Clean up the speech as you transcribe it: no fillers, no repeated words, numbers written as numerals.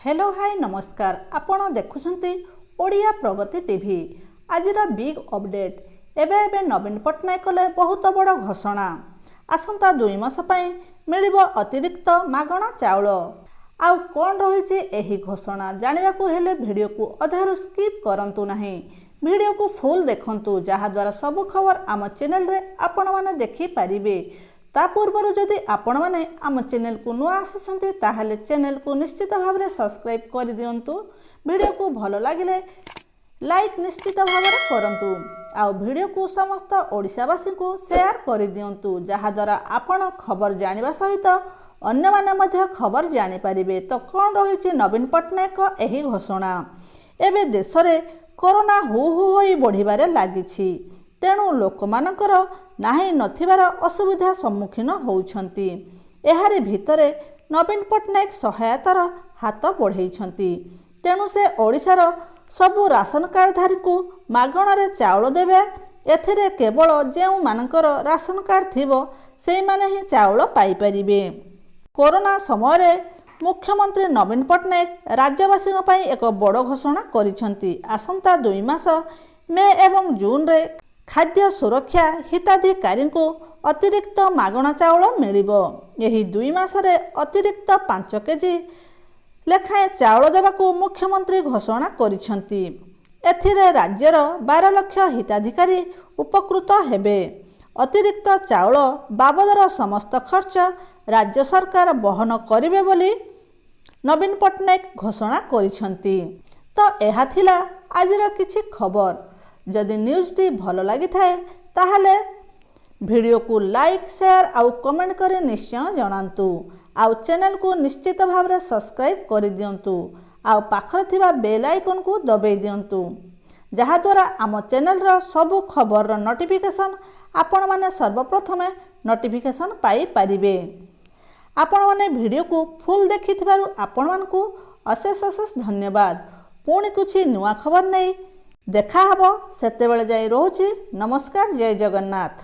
Hello, high, ନମସ୍କାର। ଆପଣ ଦେଖୁଛନ୍ତି ଓଡ଼ିଆ ପ୍ରଗତି ଟିଭି। ଆଜିର ବିଗ୍ ଅପଡେଟ୍, ଏବେ ଏବେ ନବୀନ ପଟ୍ଟନାୟକ କଲେ ବହୁତ ବଡ଼ ଘୋଷଣା। ଆସନ୍ତା 2 ମାସ ପାଇଁ ମିଳିବ ଅତିରିକ୍ତ ମାଗଣା ଚାଉଳ। ଆଉ କ'ଣ ରହିଛି ଏହି ଘୋଷଣା, ଜାଣିବାକୁ ହେଲେ ଭିଡ଼ିଓକୁ ଅଧାରୁ ସ୍କିପ୍ କରନ୍ତୁ ନାହିଁ। ଭିଡ଼ିଓକୁ ଫୁଲ୍ ଦେଖନ୍ତୁ, ଯାହାଦ୍ୱାରା ସବୁ ଖବର ଆମ ଚ୍ୟାନେଲରେ ଆପଣମାନେ ଦେଖିପାରିବେ। ତା ପୂର୍ବରୁ ଯଦି ଆପଣମାନେ ଆମ ଚ୍ୟାନେଲକୁ ନୂଆ ଆସିଛନ୍ତି, ତାହେଲେ ଚ୍ୟାନେଲକୁ ନିଶ୍ଚିତ ଭାବରେ ସବସ୍କ୍ରାଇବ୍ କରିଦିଅନ୍ତୁ। ଭିଡ଼ିଓକୁ ଭଲ ଲାଗିଲେ ଲାଇକ୍ ନିଶ୍ଚିତ ଭାବରେ କରନ୍ତୁ ଆଉ ଭିଡ଼ିଓକୁ ସମସ୍ତ ଓଡ଼ିଶାବାସୀଙ୍କୁ ସେୟାର କରିଦିଅନ୍ତୁ, ଯାହାଦ୍ୱାରା ଆପଣ ଖବର ଜାଣିବା ସହିତ ଅନ୍ୟମାନେ ମଧ୍ୟ ଖବର ଜାଣିପାରିବେ। ତ କ'ଣ ରହିଛି ନବୀନ ପଟ୍ଟନାୟକଙ୍କ ଏହି ଘୋଷଣା? ଏବେ ଦେଶରେ କରୋନା ହୁ ହୁ ହୋଇ ବଢ଼ିବାରେ ଲାଗିଛି। ତେଣୁ ଲୋକମାନଙ୍କର ନାହିଁ ନଥିବାର ଅସୁବିଧା ସମ୍ମୁଖୀନ ହେଉଛନ୍ତି। ଏହାରି ଭିତରେ ନବୀନ ପଟ୍ଟନାୟକ ସହାୟତାର ହାତ ବଢ଼େଇଛନ୍ତି। ତେଣୁ ସେ ଓଡ଼ିଶାର ସବୁ ରାସନ କାର୍ଡ଼ଧାରୀଙ୍କୁ ମାଗଣାରେ ଚାଉଳ ଦେବେ। ଏଥିରେ କେବଳ ଯେଉଁମାନଙ୍କର ରାସନ କାର୍ଡ଼ ଥିବ, ସେଇମାନେ ହିଁ ଚାଉଳ ପାଇପାରିବେ। କରୋନା ସମୟରେ ମୁଖ୍ୟମନ୍ତ୍ରୀ ନବୀନ ପଟ୍ଟନାୟକ ରାଜ୍ୟବାସୀଙ୍କ ପାଇଁ ଏକ ବଡ଼ ଘୋଷଣା କରିଛନ୍ତି। ଆସନ୍ତା 2 ମାସ ମେ ଏବଂ ଜୁନରେ ଖାଦ୍ୟ ସୁରକ୍ଷା ହିତାଧିକାରୀଙ୍କୁ ଅତିରିକ୍ତ ମାଗଣା ଚାଉଳ ମିଳିବ। ଏହି 2 ମାସରେ ଅତିରିକ୍ତ 5 କେଜି ଲେଖାଏଁ ଚାଉଳ ଦେବାକୁ ମୁଖ୍ୟମନ୍ତ୍ରୀ ଘୋଷଣା କରିଛନ୍ତି। ଏଥିରେ ରାଜ୍ୟର 12 ଲକ୍ଷ ହିତାଧିକାରୀ ଉପକୃତ ହେବେ। ଅତିରିକ୍ତ ଚାଉଳ ବାବଦର ସମସ୍ତ ଖର୍ଚ୍ଚ ରାଜ୍ୟ ସରକାର ବହନ କରିବେ ବୋଲି ନବୀନ ପଟ୍ଟନାୟକ ଘୋଷଣା କରିଛନ୍ତି। ତ ଏହା ଥିଲା ଆଜିର କିଛି ଖବର। ଯଦି ନ୍ୟୁଜ୍ଟି ଭଲ ଲାଗିଥାଏ, ତାହେଲେ ଭିଡ଼ିଓକୁ ଲାଇକ୍, ସେୟାର ଆଉ କମେଣ୍ଟ କରି ନିଶ୍ଚୟ ଜଣାନ୍ତୁ। ଆଉ ଚ୍ୟାନେଲକୁ ନିଶ୍ଚିତ ଭାବରେ ସବସ୍କ୍ରାଇବ୍ କରିଦିଅନ୍ତୁ ଆଉ ପାଖରେ ଥିବା ବେଲ୍ ଆଇକନ୍କୁ ଦବାଇ ଦିଅନ୍ତୁ, ଯାହାଦ୍ୱାରା ଆମ ଚ୍ୟାନେଲର ସବୁ ଖବରର ନୋଟିଫିକେସନ୍ ଆପଣମାନେ ସର୍ବପ୍ରଥମେ ନୋଟିଫିକେସନ୍ ପାଇପାରିବେ। ଆପଣମାନେ ଭିଡ଼ିଓକୁ ଫୁଲ୍ ଦେଖିଥିବାରୁ ଆପଣମାନଙ୍କୁ ଅଶେଷ ଅଶେଷ ଧନ୍ୟବାଦ। ପୁଣି କିଛି ନୂଆ ଖବର ନେଇ ଦେଖାହେବ, ସେତେବେଳେ ଯାଇ ରହୁଛି। ନମସ୍କାର, ଜୟ ଜଗନ୍ନାଥ।